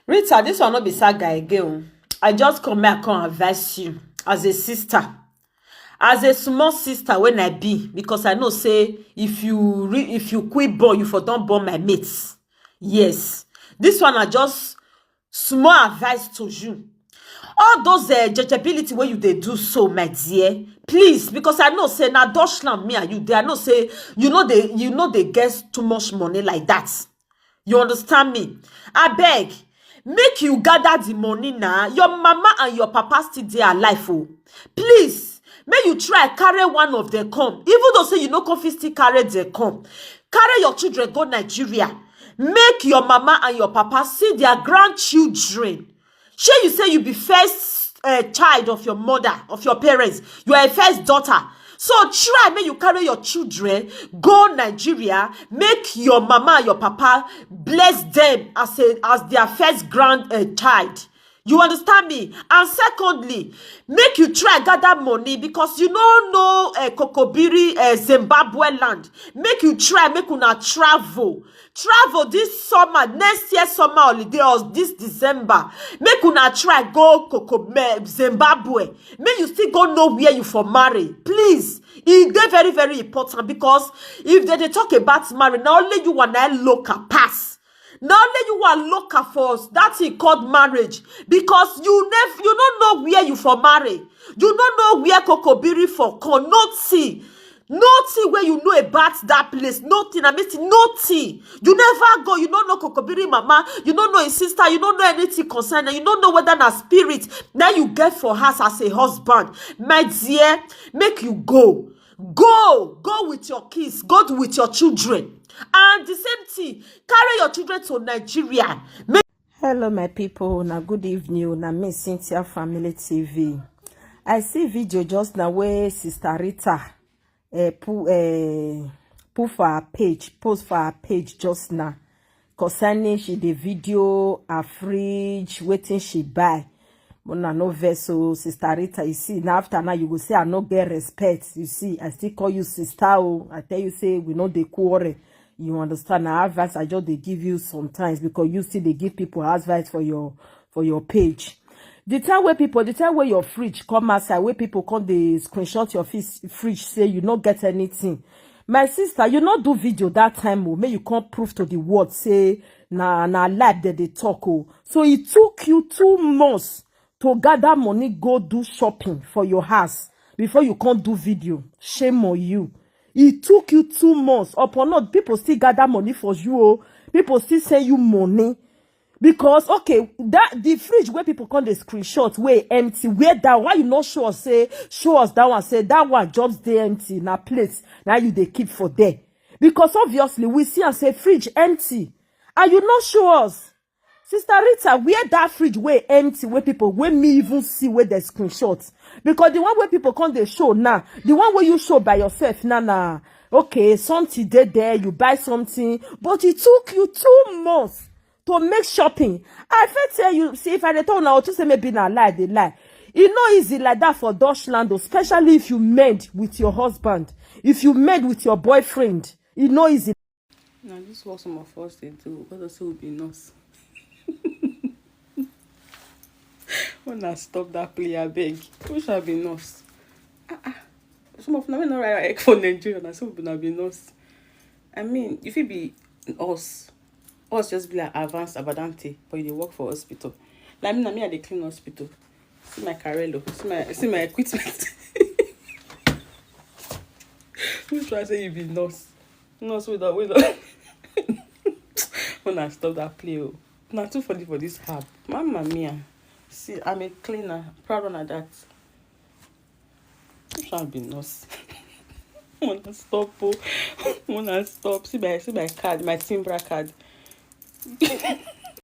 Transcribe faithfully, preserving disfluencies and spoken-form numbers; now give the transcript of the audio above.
Rita, this one no be saga again o. I just come here, come advise you as a sister, as a small sister when I be, because I know say if you re- if you quit born, you for don born my mates. Yes, this one I just small advice to you. All those uh, jejebility wey you dey do so, my dear, please, because I know say na Dutchland me and you dey. I know say you know they you know they get too much money like that. You understand me? I beg, make you gather the money now. Your mama and your papa still dey alive, oh. Please, make you try carry one of them come. Even though say you no come fit still carry them come, carry your children go Nigeria. Make your mama and your papa see their grandchildren. Shey you say you be first uh, child of your mother, of your parents? You are a first daughter. So try make you carry your children go Nigeria, make your mama and your papa bless them as a as their first grand uh, child. You understand me? And secondly, make you try gather money, because you no know uh, Kokobiri, uh, Zimbabwe land. Make you try make una travel. Travel this summer, next year summer holiday or this December. Make una try go Kokome, Zimbabwe. Make you still go know where you for marry. Please, e dey very very important, because if they dey talk about marry, na only you and I local pass. Na only you are local for that thing called marriage, because you never you no know where you for marry. You no know where Kokobiri for come. Nothing, nothing where you know about that place. Nothing, I mean nothing. You never go. You no know Kokobiri mama. You no know his sister. You no know anything concern. You no know whether na spirit now you get for house as a husband. My dear, make you go. Go, go with your kids, go with your children. And the same thing, carry your children to Nigeria. Make Hello, my people. Now, good evening. Now, me Cynthia Family T V. I see video just now where Sister Rita uh, put uh, put for her page, post for her page just now, concerning she the video, her fridge, waiting she buy. Una no vex o, Sister Rita. You see, now after now, you go say I no get respect. You see, I still call you sister o. I tell you, say we no dey quarrel. You understand? Now, advice I just dey give you sometimes, because you see they give people advice for your for your page. The time where people, the time where your fridge come outside, where people come they screenshot your fis- fridge, say you no get anything. My sister, you not do video that time o. May you come prove to the world say na na life that they talk o. So it took you two months to gather money, go do shopping for your house before you come do video. Shame on you. It took you two months. Upon not, people still gather money for you o. People still send you money. Because okay, that the fridge where people come the screenshot way empty. Where that, why you not show us say show us that one, say that one just dey empty na place. Now you they keep for there. Because obviously we see and say fridge empty. And you not show us. Sister Rita, where that fridge way empty, where people where me even see where the screenshot. Because the one where people come they show now, the one where you show by yourself now, now. Okay, something dey there, you buy something, but it took you two months to make shopping. I fit tell you, see, if I dey talk now, to say maybe na lie, they lie. E no easy like that for Dutchland, especially if you mend with your husband, if you mend with your boyfriend. E no easy. Now this is what some of us they do. What does it be nurse? When I stop that play, I beg. Who shall be nurse? Ah, ah. Some of them not right for Nigeria. Now some people be nurse. I mean, if it be us, us just be like advanced abadante, but you dey work for hospital. Like me, na me I dey clean hospital. See my carello, see my see my equipment. Who try say you be nurse? Nurse with that with that. When I stop that play, oh, not too funny for this herb. Mamma mia. See, I'm a cleaner, proud one of that. Who shall be nurse? Wanna stop, oh. Wanna stop. See my see my card, my Timbra card.